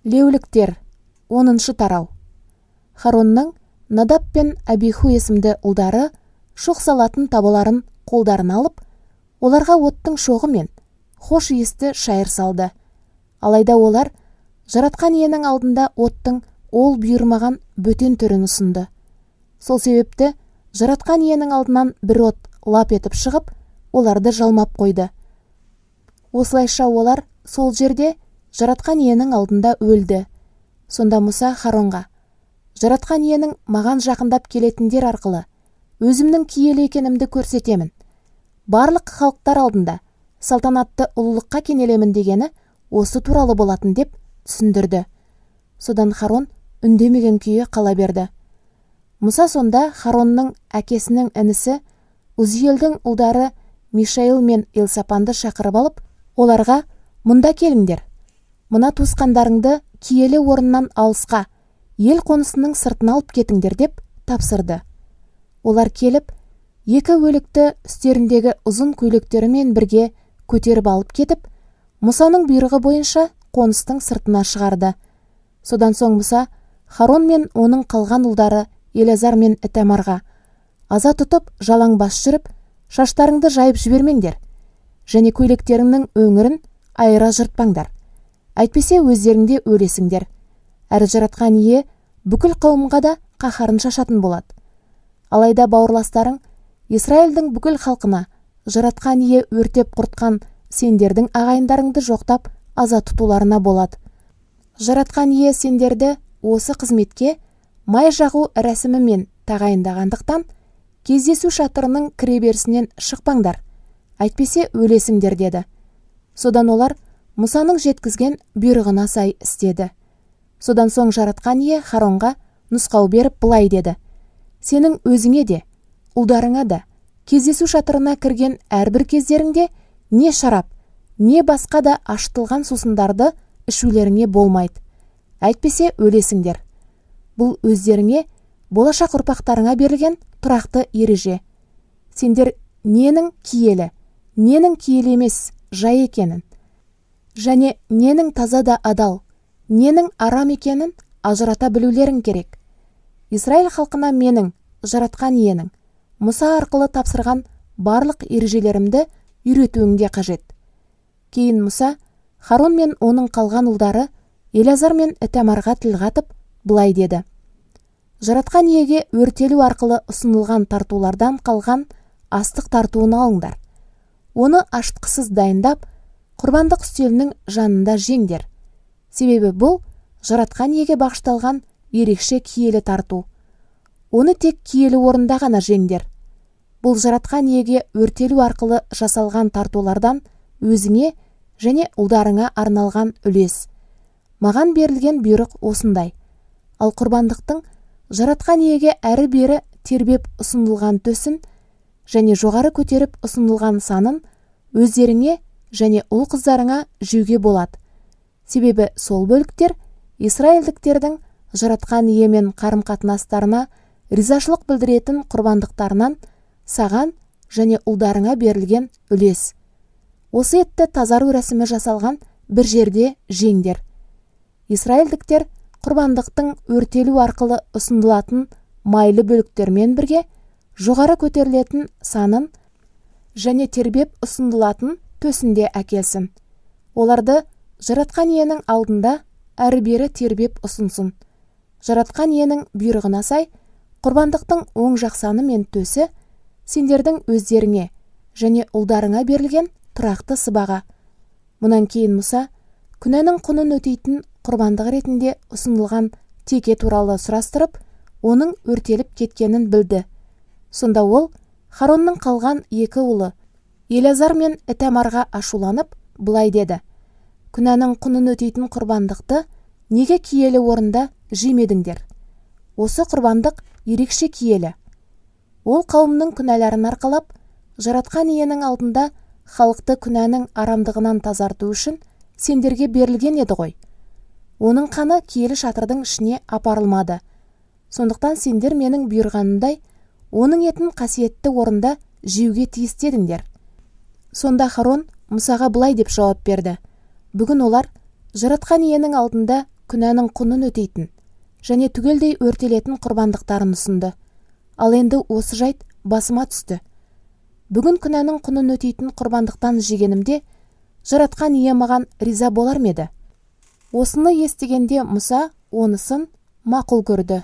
Леуліктер, 10-тарау. Харонның Надап пен Абиху есімді ұлдары шоқ салатын табаларын қолдарына алып, оларға оттың шоғы мен хош иісті шайыр салды. Алайда олар Жаратқан Иенің алдында оттың ол бұйырмаған бөтен түрін ұсынды. Сол себепті Жаратқан Иенің алдынан бір от лап етіп шығып, оларды жалмап қойды. Осылайша олар сол жерде Жаратқан Иенің алдында өлді. Сонда Мұса Харонға: «Жаратқан Иенің маған жақындап келетіндер арқылы өзімнің киелі екенімді көрсетемін. Барлық халықтар алдында салтанатты ұлылыққа кенелемін дегені осы туралы болатын», – деп түсіндірді. Содан Харон үндемеген күйі қала берді. Мұса сонда Харонның әкесінің інісі Узиелдің ұлдары Мишаил мен Елсапанды шақырып алып, оларға: «Мұнда келіңдер. Мына туысқандарыңды киелі орыннан алысқа, ел қонысының сыртына алып кетіңдер», – деп тапсырды. Олар келіп, екі өлікті үстеріндегі ұзын көйлектерімен бірге көтеріп алып кетіп, Мұсаның бұйрығы бойынша қоныстың сыртына шығарды. Содан соң Мұса Харон мен оның қалған ұлдары Елазар мен Итамарға: «Аза тұтып, жалаң бас жүріп, шаштарыңды жайып жібермеңдер және көйлектеріңнің өңірін айыра жыртпаңдар. Әйтпесе өздерің де өлесіңдер. Әрі Жаратқан Ие бүкіл қауымға да қаһарын шашатын болады. Алайда бауырластарың Израильдің бүкіл халқына Жаратқан Ие өртеп құртқан сендердің ағайындарыңды жоқтап аза тұтуларына болады. Жаратқан Ие сендерді осы қызметке май жағу рәсімімен тағайындағандықтан, кездесу шатырының кіреберісінен шықпаңдар, әйтпесе өлесіңдер», – деді. Содан олар Мұсаның жеткізген бұйрығына сай істеді. Содан соң Жаратқан Ие Харонға нұсқау беріп, былай деді: «Сенің өзіңе де, ұлдарыңа да кездесу шатырына кірген әрбір кездеріңде не шарап, не басқа да ашытылған сусындарды ішулеріңе болмайды. Әйтпесе өлесіңдер. Бұл өздеріңе, болашақ ұрпақтарыңа берілген тұрақты ереже. Сендер ненің киелі, ненің киелі емес жай екенін және ненің таза да адал, ненің арам екенін ажырата білулерің керек. Израиль халқына менің, Жаратқан Иенің, Мұса арқылы тапсырған барлық ережелерімді үйретуің де қажет». Кейін Мұса Харон мен оның қалған ұлдары Елазар мен Итамарға тіл қатып, былай деді: «Жаратқан Иеге өртелу арқылы ұсынылған тартулардан қалған астық тартуын алыңдар. Оны ашытқысыз дайындап, құрбандық үстелінің жанында жеңдер. Себебі бұл Жаратқан Иеге бағышталған ерекше киелі тарту. Оны тек киелі орында ғана жеңдер. Бұл Жаратқан Иеге өртелу арқылы жасалған тартулардан өзіңе және ұлдарыңа арналған үлес. Маған берілген бұйрық осындай. Ал құрбандықтың Жаратқан Иеге әрі-бері тербеп ұсынылған төсін және жоғары көтеріп ұсынылған санын өздеріңе және ұл-қыздарыңа жеуге болады. Себебі сол бөліктер израильдіктердің Жаратқан Иемен қарым-қатынастарына ризашылық білдіретін құрбандықтарынан саған және ұлдарыңа берілген үлес. Осы етті тазару рәсімі жасалған бір жерде жеңдер. Израильдіктер құрбандықтың өртелу арқылы ұсынылатын майлы бөліктермен бірге жоғары көтерілетін санын және тербеп ұсынылатын төсінде әкелсін. Оларды Жаратқан Иенің алдында әрі-бері тербеп ұсынсын. Жаратқан Иенің бұйрығына сай, құрбандықтың оң жақ саны мен төсі сендердің өздеріңе және ұлдарыңа берілген тұрақты сыбаға». Мұнан кейін Мұса күнәнің құнын өтейтін құрбандық ретінде ұсынылған теке туралы сұрастырып, оның өртеліп кеткенін білді. Сонда ол Харонның қалған екі ұлы Елазар мен Итамарға ашуланып, былай деді: «Күнәнің құнын өтейтін құрбандықты неге киелі орында жемедіңдер? Осы құрбандық ерекше киелі. Ол қауымның күнәларын арқалап, Жаратқан Иенің алдында халықты күнәнің арамдығынан тазарту үшін сендерге берілген еді ғой. Оның қаны киелі шатырдың ішіне апарылмады. Сондықтан сендер менің бұйырғанымдай оның етін қасиетті орында жеуге тиісті едіңдер». Сонда Харон Мұсаға былай деп жауап берді: «Бүгін олар Жаратқан Иенің алдында Күнәнің құнын өтейтін және түгелдей өртелетін құрбандықтарын ұсынды. Ал енді осы жайт басыма түсті. Бүгін күнәнің құнын өтейтін құрбандықтан жегенімде, Жаратқан Ие маған риза болар ма еді? Осыны естігенде, Мұса онысын мақұл көрді.